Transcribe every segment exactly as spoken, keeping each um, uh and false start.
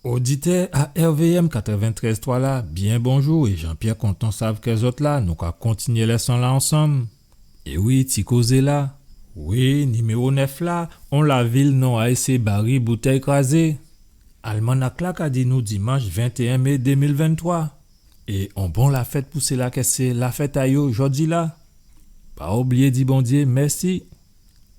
Oditè a R V M katrèventrèz twa la, byen bonjou, é Jean-Pierre kontan sav kè zòt la, nou ka kontinyé lèson-la ansanm. É wi, ti kozé-la. Wi, niméwo nèf la, on lavil non a'y sé Bari Boutèy Krazé. Almanak-la ka di nou dimanch ventéen mé dé mil venntwa. É on bon lafèt pou sila kè sé lafèt a yo jòdi-la. Pa oubliyé di Bondyé mèsi.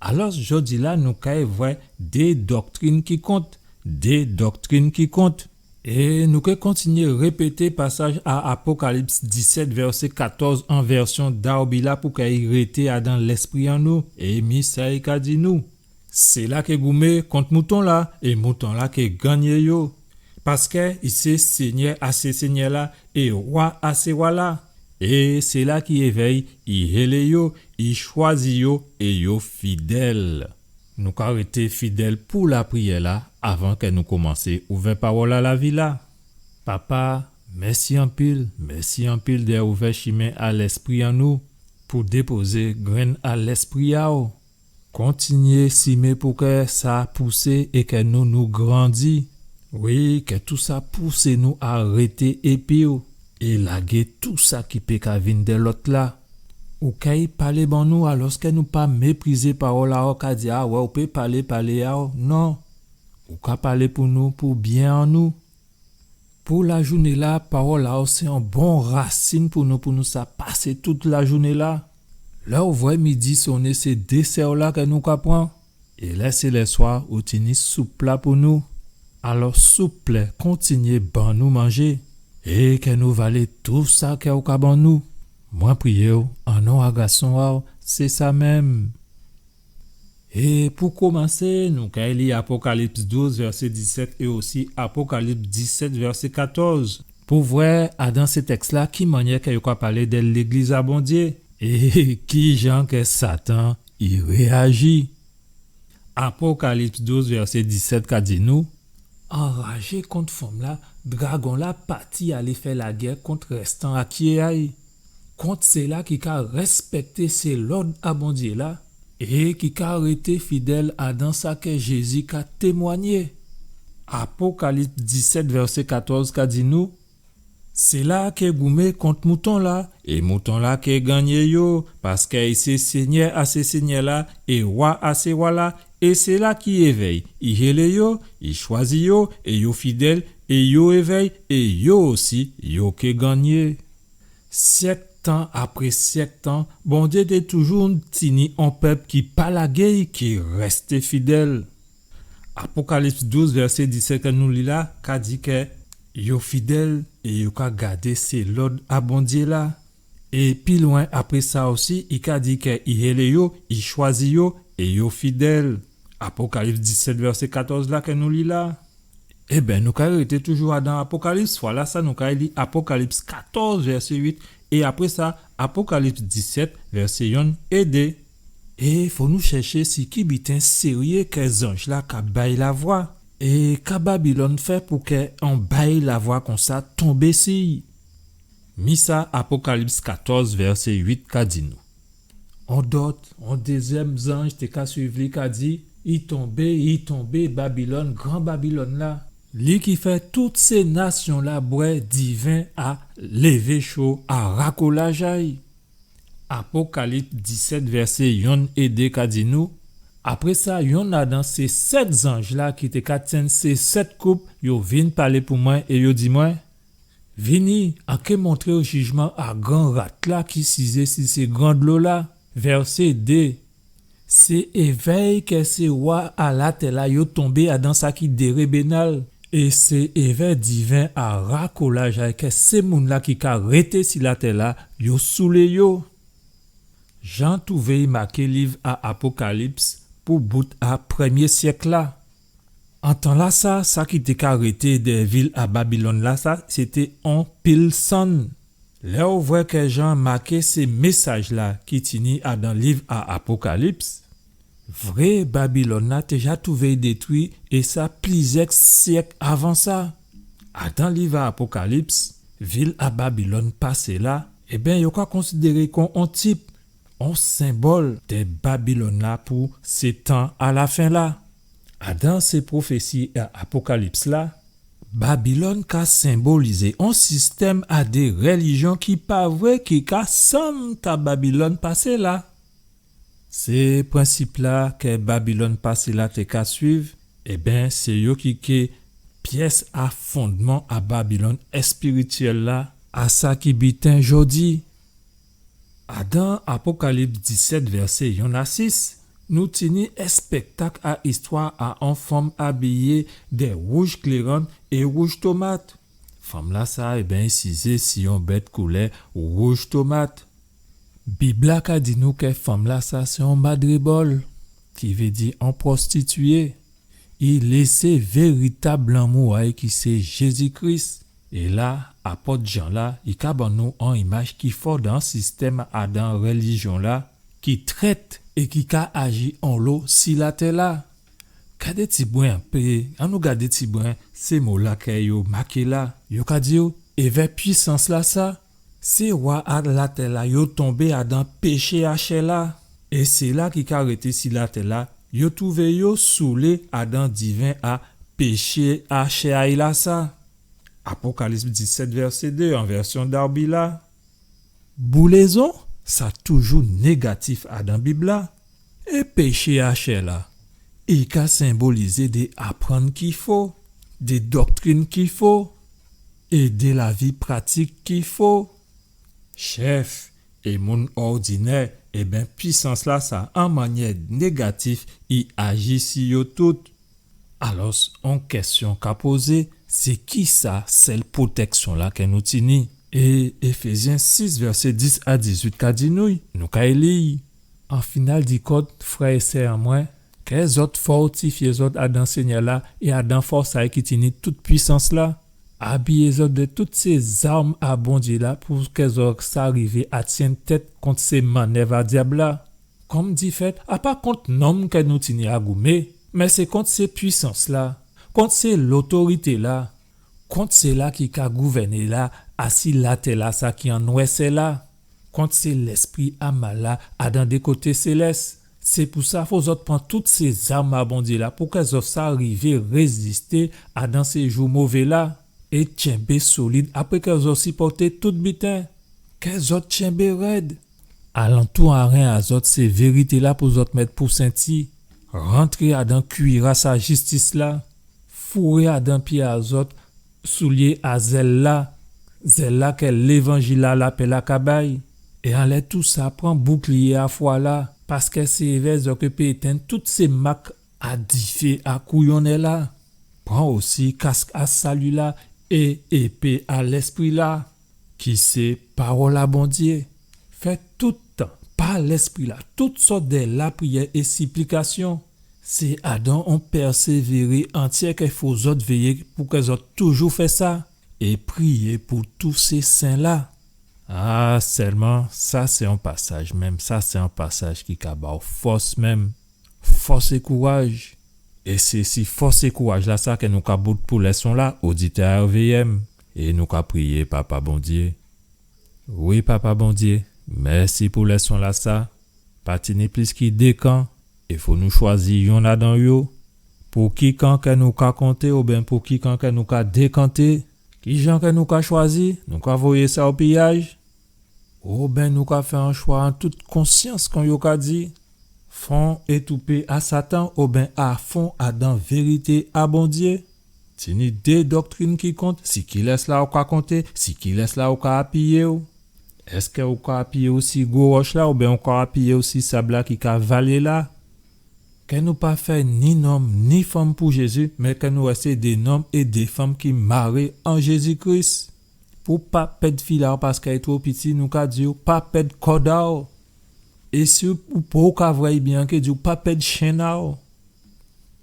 Alò, jòdi-la, nou kay vwè dé doktrin ki kont, dé doktrin ki kont. É nou ké kontinyé répété pasaj a Apokalips disèt, vèsé katòz, an vèsyon Darby la, pou kay rété adan lèspri an nou. É mi sa i ka di nou. Sila ké goumé kont mouton-la, é mouton-la ké gannyé yo. Paskè i sé Sényè a sé sényè-la, é Wa a sé wa-la. É sila ki évè'y, i hélé yo, i chwazi yo, é yo fidèl. Nou ka rété fidèl pou lapriyè-la avan kè nou komansé ouvè pawòl a lavi la. Papa, mèsi anpil, mèsi anpil dè ouvè chimen a lèspri an nou pou dépozé grenn a lèspri a'w. Kontinyé simé pou kè sa pousé é kè nou, nou grandi. Wi, kè tou sa pousé nou a rété épi'w é lagé tou sa ki pé ka vin dè lòt-la. Ou kay palé ban nou, alòskè nou pa méprizé pawòl a'w, ka di, a wè, ou pé palé, palé a'w. Non. Ou ka palé pou nou, pou byen an nou. Pou lajouné-la, pawòl a'w sé on bon rasin pou nou, pou nou sa pasé tout lajouné-la. Lè ou vwè midi soné, sé désè-la kè nou ka pran. É lè sé lèswa, ou tini soup-la pou nou. Alò, souplé, kontinyé ban nou manjé. É kè nou valé tou sa kè ou ka ban nou. Mwen priyé'w, an non a Gason a'w, sé sa menm. É pou komansé, nou kay li Apokalips douz, vèsé disèt, é osi Apokalips disèt, vèsé katòz. Pou vwè, adan sé tèks-la, ki mannyè kè yo ka palé dè légliz a Bondyé, é kijan kè Satan i réyaji. Apokalips douz, vèsé disèt ka di nou, anrajé kont fanm-la, dragon-la pati alé fè lagè kont rèstan a tyè a'y. Kont sila ki ka rèspèkté sé lòd a Bondyé-la é ki ka rété fidèl adan sa kè Jézi ka témwanyé. Apokalips disèt, vèsé katòz ka di nou, sila ké goumé kont mouton-la, é mouton-la ké gannyé yo, paskè i sé Sényè a sé sényè-la, é Wa a sé wa-la, é sila ki évè'y, i hélé yo, i chwazi yo, é yo fidèl, é yo évè'y, é yo osi, yo ké gannyé. Syèk tan apré syèk tan, Bondyé té toujou tini on pèp ki pa lagé'y, ki rèsté fidèl. Apokalips douz, vèsé disèt kè nou li la, ka di kè yo fidèl é yo ka gadé sé lòd a Bondyé-la. É pi lwen apré sa osi, i ka di kè i hélé yo, i chwazi yo, é yo fidèl. Apokalips disèt, vèsé katòz la kè nou li la. Ében, nou kay rété toujou adan Apokalips. Vwala sa, nou kay li Apokalips katòz, vèsé uit, é apré sa, Apokalips disèt, vèsé yonn é dé. É fò nou chèché si ki biten séryé kè zanj-la ka bay lavwa. É ka Babilòn fè pou kè on bay lavwa konsa tonbé si'y ? Mi sa Apokalips katòz, vèsé uit ka di nou. On dòt, on dézyèm zanj té ka suiv li, ka di, i tonbé, i tonbé, Babilòn, gran Babilòn-la. Li ki fè tout sé nasyon-la bwè diven a lévé cho, a rakolaj a'y. Apokalips disèt, vèsé yonn é dé ka di nou, apré sa, yonn adan sé sèt zanj-la ki té ka tyenn sé sèt koup, yo vin palé pou mwen é yo di mwen, vini, an ké montré'w jijman a gran rat-la ki sizé si sé gran dlo-la. Vèsé dé. Sé évè'y kè sé wa a latè-la yo tonbé adan sa ki dérébénal, é sé évè diven a rakolaj a'y kè sé moun-la ki ka rété si latè-la yo soulé yo. Jan twouvé'y maké liv a Apokalips pou bout a prèmyé syèk-la. An tan-lasa, sa ki té ka rété dè vil a Babilòn-lasa, sété on pil sann. Lè ou vwè kè Jan maké sé mésaj-la ki tini adan liv a Apokalips, vré Babilòn-la té ja twouvé'y détwi, é sa plizyè syèk avan sa. Adan liv a Apokalips, vil a Babilòn pasé la, ében, yo ka konsidéré kon on tip, on senbòl dè Babilòn-la pou sé tan a lafen-la. Adan sé pwofési a Apokalips-la, Babilòn ka senbolizé on sistèm a dé rèlijyon ki pa vré ki ka sanm ta Babilòn pasé la. Sé prensip-la ke Babilòn pasé la té ka suiv, ében, sé yo ki ké pyès a fondman a Babilòn èspirityèl la, a sa ki biten jòdi. Adan Apokalips disèt, vèsé yonn a sis, nou tini èspèktak a istwa a on fanm abiyé dè wouj klérann é wouj tomat. Fanm-lasa, ében, i sizé si on bèt koulè wouj tomat. Bib-la ka di nou ke fanm-lasa sé on madrébòl, ki vé di on pwostitiyé. I lésé véritab lanmou a'y ki sé Jézi Kris. É la, apòt Jan la, i ka ban nou on imaj ki fò dan sistèm adan rèlijyon la, ki trèt é ki ka aji onlo si latè la. Gadé tibwen, annou gadé tibwen sé mo-la ke yo maké la. Yo ka di, évè pwisans-lasa, sé wa a latè la yo tonbé adan péché a chè la. É séla ki ka rété si latè la, yo twouvé yo soulé adan diven a péché a chè a'y lasa. Apokalips disèt, vèsé dé, an vèsyon Darby la. Boulézon, sa toujou négatif adan Bib-la. É péché a chè la, i ka senbolizé dé aprann ki fo, dé doktrin ki fo, é dé lavi pratik ki fo. Chèf é moun òdinè, ében, pwisans-lasa, an mannyè négatif, i aji si yo tout. Alò, on kèsyon ka pozé, sé kisa sèl pwotèksyon-la ke nou tini? É Éfézyen sis, vèsé dis a dizuit ka di nou, nou ka li, an final di kont, frè é sè an mwen, ke zòt fòtifyé zòt adan Sényè-la é adan fòs a'y ki tini tout pwisans-la. Abiyé zòt dè tout sé zam a Bondyé la pou ke zòt sa rivé a tyenn tèt kont sé mannèv a dyab-la. Kòm difèt, a pa kont nonm ke nou tini a goumé, mé sé kont sé pwisans-la, kont sé lotorité-la, kont séla ki ka gouvèné la, asi latè-lasa ki an nwèsè la, kont sé lèspri a mal la, adan dé koté sélès. Sé pou sa, fò zòt pran tout sé zam a Bondyé la, pou ke zòt sa rivé rézisté adan sé jou mové la. É tyenbé solid, apré ke zòt sipòté tout biten. Ke zòt tyenbé rèd. Alantou a ren a zòt, sé vérité-la pou zòt mèt pou senti. Rantré adan kuiras a jistis-la. Fouré adan pyé a zòt soulyé a zèl-la. Zèl-la ke lévanjil a lapè-la ka bay. É anlè tousa, pran boukliyé a fwa-la, paske sé évè zòt ke pé étenn tout sé mak a difé a kouyonnè-la. Pran osi kask a sali-la é épé a Lèspri-la, ki sé pawòl a Bondyé. Fè tout tan, pa Lèspri-la, tout sòt dè lapriyè é siplikasyon. Sé adan on pèsévéré antyè ke fo zòt véyé pou ke zòt toujou fè sa, é priyé pou tout sé sen-la. A, sèlman, sa sé on pasaj menm, sa sé on pasaj ki ka ba'w fòs menm. Fòs é kouraj. É sé si fòs é kouraj-lasa ke nou ka bout pou lèson-la, oditè a R V M. É nou ka priyé Papa Bondyé. Wi, Papa Bondyé, mèsi pou lèson-lasa. Pa tini plis ki dé kan, é fo nou chwazi yonn adan yo. Pou ki kan ke nou ka konté, oubyen pou ki kan ke nou ka dékanté? Kijan ke nou ka chwazi? Nou ka voyé sa o piyaj? Oben nou ka fè on chwa an tout konsyans, kon yo ka di, fon étoupé a Satan, oben a fon adan vérité a Bondyé. Tini dé doktrin ki kont, si kilès-la ou ka konté, si kilès-la ou ka apiyé'w. Èske ou ka apiyé'w si gwo wòch-la, oben ou ka apiyé'w si sab-la ki ka valé la? Ke nou pa fè ni nonm, ni fanm pou Jézi, men ke nou rèsté dé nonm é dé fanm ki maré an Jézi Kris. Pou pa pèd fil a'w paske i two piti, nou ka di'w pa pèd kòd a'w. É si ou, ou poko ka vwè'y byen, an ké di'w pa pèd chenn a'w.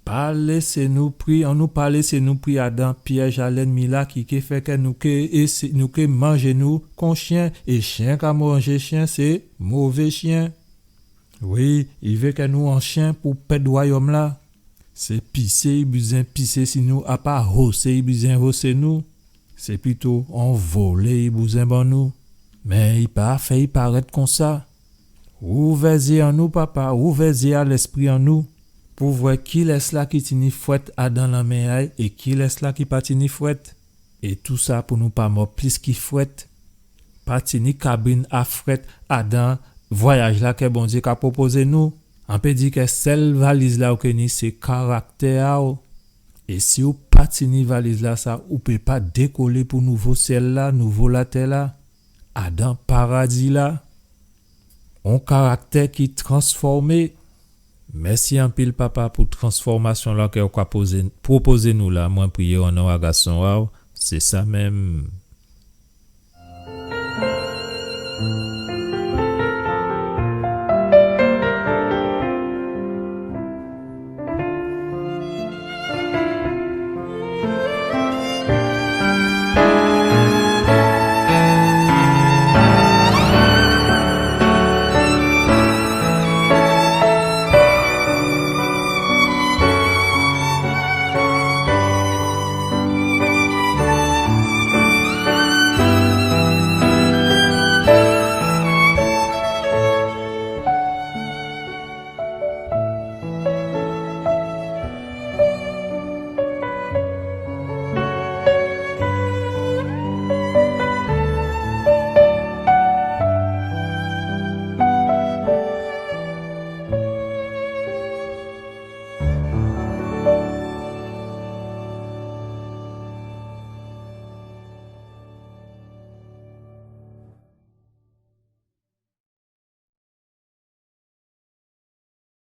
Pa lésé nou pri, annou pa lésé nou pri adan pyèj a lènmi-la ki ké fè ke nou ké, é sé, nou ké manjé nou kon chyen, é chyen ka manjé chyen, sé mové chyen. Wi, i vé ke nou an chyen pou pèd wayòm-la. Sé pisé i bizwen pisé si nou, a pa hosé i bizwen hosé nou. Sé pito on volé i bizwen ban nou. Men i pa fè'y parèt konsa. Ouvè zyé an nou, Papa, ouvè zyé a lèspri an nou, pou vwè kilès la ki tini fwèt adan lanmè a-y é kilès la ki pa tini fwèt. É tousa pou nou pa mò plis ki fwèt. Pa tini kabin a fwèt adan vwayaj la kè Bondyé ka pwopozé nou. An pé di kè sèl valiz la ou ké ni sé karaktè a-w. É si ou pa tini valiz la sa, ou pé pa dékolé pou nouvo syèl la, nouvo latè la, adan paradi la. On karaktè ki transfòmé. Mèsi anpil, Papa, pou transfòmasyon la kè ou ka pozé, pwopozé nou la. Mwen priyé an non a Gason a-w. Sé sa menm.